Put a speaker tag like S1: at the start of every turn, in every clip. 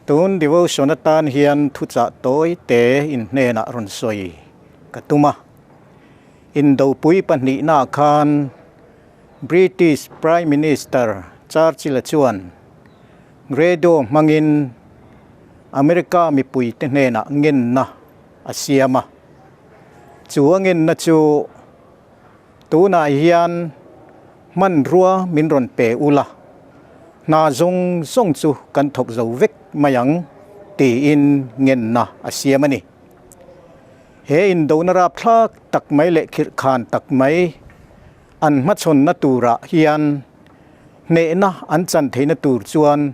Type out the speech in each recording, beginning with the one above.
S1: Tun devotion atan hian thuchah tawi te in hnenah rawn sawi ka tum a. Indopui pahnihnaah khan British Prime Minister Churchill-a chuan radio hmangin America mipuite hnenah ngenna a siam a. Chu a ngenna chu Tunah hian hmanrua min rawn pe ula, hna zawng zawng chu kan thawk zo vek mai ang tiin ngenna a siam a ni. He indona rapthlak tak mai leh khirhkhan tak mai an hmachhawnna turah hian hnehna an chan theihna tur chuan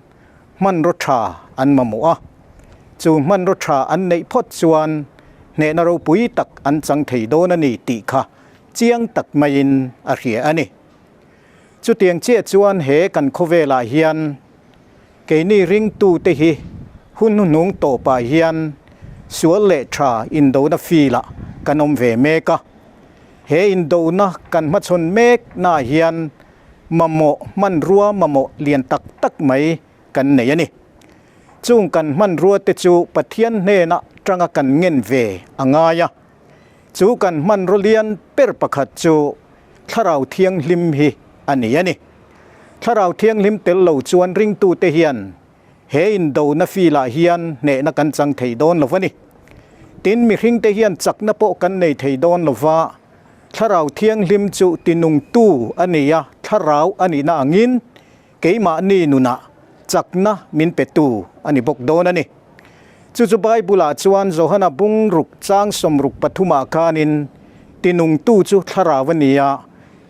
S1: hmanraw tha an mamawh a, chu hmanraw tha an neih phawt chuan hnehna ropui tak an chang thei dawn a ni tih kha chiang tak maiin a hria a ni. Chutiang chiah chuan he kan khawvelah hian keini ringtute hi hun hnuhnung tawpah hian sual leh tha indona filah kan awm ve mek a, he indona kan hmachhawn mek naah hian mamawh hmanrua mamawh lian tak tak mai kan nei a ni. Chung kan hmanrua te chu Pathian hnena tanga kan ngen ve a ngai a. Chu kan hmanraw lian ber pakhat chu Thlarau Thianghlim hi a ni a ni. Thlarau Thianghlim tel lo chuan ringtute hian he indona filah hian hnehna kan chang thei dawn lo va ni. Tin, mihringte hian chakna pawh kan nei thei dawn lo va, Thlarau Thianghlim chu tinungtu a ni a, Thlarau a nihna angin keimahni nunah chakna min petu a ni bawk dawn a ni. Chu chu Bible-ah chuan Johana bung ruk chang sawmruk pathumah khanin tinungtu chu Thlarau a ni a,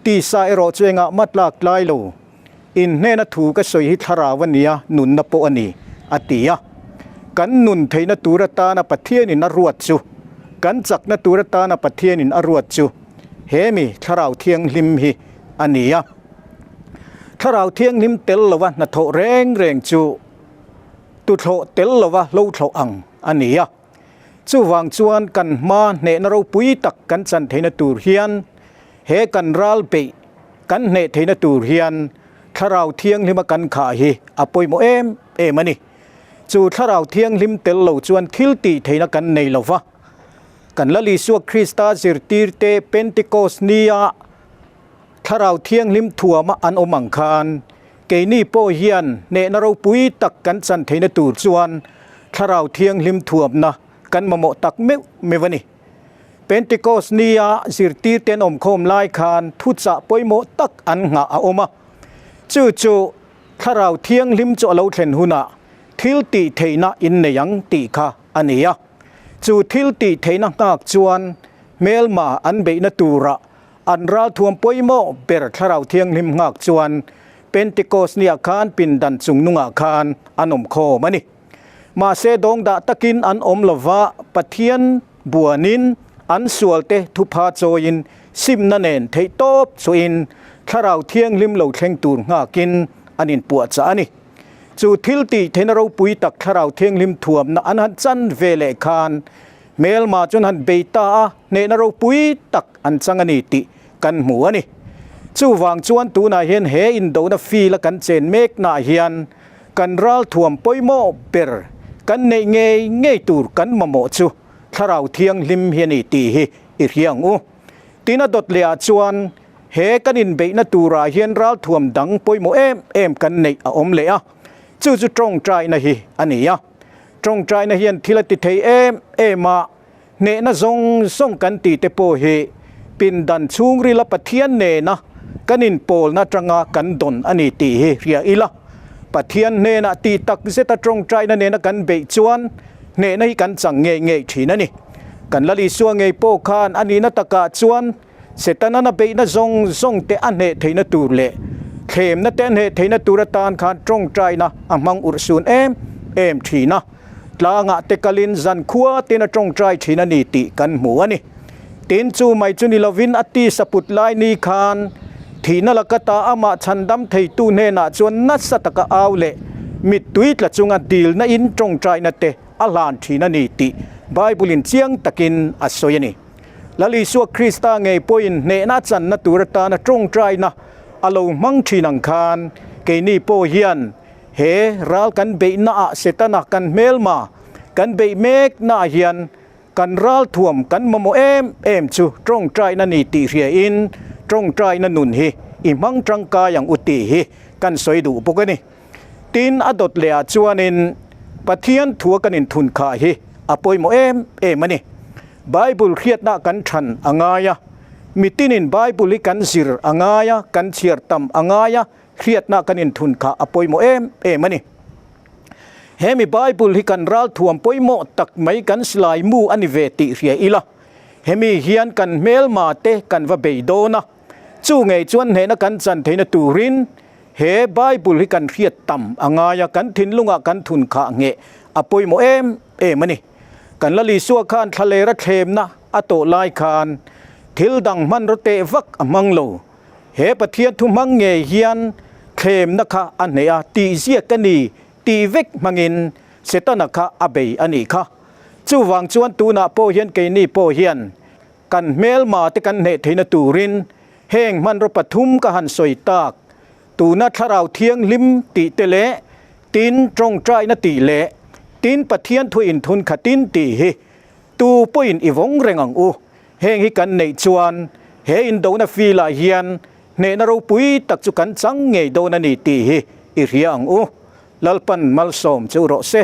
S1: tisa erawh chu engah mah tlak tlai lo. In hnena thu ka sawi hi Thlarau a ni a, nunna pawh a ni, a ti a. Kan nun theihna tur atana Pathianin a ruat chu, kan chakna tur atana Pathianin a ruat chu he mi Thlarau Thianghlim hi a ni a. Thlarau Thianghlim tel lova hnathawh reng reng chu tuthlawh tel lova hlothlawh ang a ni a. Chuvang chuan kan hma hnehna ropui tak kan chan theihna tur hian he kan ral beih kan hneh theihna tur hian Thlarau Thianghlima kan khah hi a pawimawh em em a ni. Chu Thlarau Thianghlim tel lo chuan thil tih theihna kan nei lo va. Kan Lal Isua Krista zirtirte Pentecost nia Thlarau Thianghlim thuama an awm ang khan keini pawh hian hnehna ropui tak kan chan theihna tur chuan Thlarau Thianghlim thuamna kan mamawh tak meuh meuh a ni. Pentecost nia zirtirte an awmkhawm lai khan thuchah pawimawh tak an nghah a awm a. Chu chu Thlarau Thianghlim chu a lo thlen hunah thil tih theihna in nei ang tih kha a ni a. Chu thil tih theihna nghak chuan hmelma an beihna turah an ralthuam pawimawh ber Thlarau Thianghlim nghak chuan Pentecost nia khan pindan chungnungah khan an awmkhawm a ni. Mahse dawngdah takin an awm lova, Pathian buanin an sualte thupha chawiin simna nen theih tawp chuin Thlarau Thianghlim lo thleng tur nghakin an inpuahchah a ni. Chu thil tih theihna ropui tak Thlarau Thianghlim thuamna an han chan ve leh khan hmelma chuan han bei ta a, hnehna ropui tak an chang a ni tih kan hmu a ni. Chuvang chuan tunah hian he indona field a kan chen meknaah hian Kan ralthuam pawimawh ber kan neih ngei ngei tur kan mamawh chu Thlarau Thianghlim hi a ni tih hi i hria ang u. Tin a dawt leh ah chuan he kan inbeihna turah hian ralthuam dang pawimawh em em kan neih a awm leh a, chu chu tawngtaina hi a ni a. Tawngtaina hian thil a ti thei em em a, hnehna zawng zawng kan tih te pawh hi pindan chhungrila Pathian nena kan inpawlna atanga kan dawn a ni tih hi hria ila. Pathian hnenah tih tak zeta tawngtaina nena kan beih chuan hnehna hi kan chang ngei ngei thin a ni. Kan Lal Isua ngei pawh khan a nihna takah chuan Setana na beihna zawng zawng te a hneh theihna tur leh thlemna te a hneh theihna tur atan khan tawngtaina a hmang urhsun em em thin a. Tlangah te kalin zan khua tin a tawngtai thin a ni tih kan hmu a ni. Tin chu mai chu ni lovin a tisa put lai ni khan thihna laka ta amah chhandam theitu hnenah chuan nasa taka au leh mittui tla chunga dilna in tawngtaina te a hlan thin a ni tih Bible in chiang takin a sawi a ni. Lal Isua Krista ngei pawhin hnehna a channa tur atana tawngtaina a lo hmang thin ang khan keini pawh hian. He ral kan beihnaah Setana kan hmelma kan beih meknaah hian kan ral thuam kan mamawh em em chu tawngtaina ni tih hriain tawngtaina nun hi i hmang tangkai ang u tih hi kan sawi duh bawk a ni. Tin, a dawt lehah chuanin Pathian thua kan inthun khah hi a pawimawh em em a ni. Bible hriatna kan than a ngai a, mitinin Bible hi kan zir a ngai a, kan chhiar tam a ngai a, hriatna kan inthun kha a pawimawh em em a ni. He mi Bible hi kan ralthuam pawimawh tak mai kan silai mu a ni ve tih hria ila, hemi hian kan hmelma te kan va bei dawn a, chu ngei chuan hnehna kan chan theihna turin he Bible hi kan hriat tam a ngai a, kan thinlungah kan thun khah ngheh a pawimawh em em a ni. Kan la Lisua khan thlalera thlemna a tawh lai khan thil dang hmanraw teh vak a hmang lo. He Pathian thu hmang ngei hian thlemna kha a hneh a, tih ziak a ni tih vek hmangin Setana kha a bei a nih kha. Chuvang chuan tunah pawh hian keini pawh hian kan hmelma te kan hneh theihna turin heng hmanraw pathum ka han sawi tak, tuna Thlarau Thianghlim tih te leh tin tawngtaina tih leh tin Pathian thu inthun khatin tih hi tu pawhin i vawng reng ang u. Heng hi kan neih chuan he indona filah hian hnehna ropui tak chu kan chang ngei dawn a ni tih hi i hria ang u. Lalpan malsawm chu rawh se.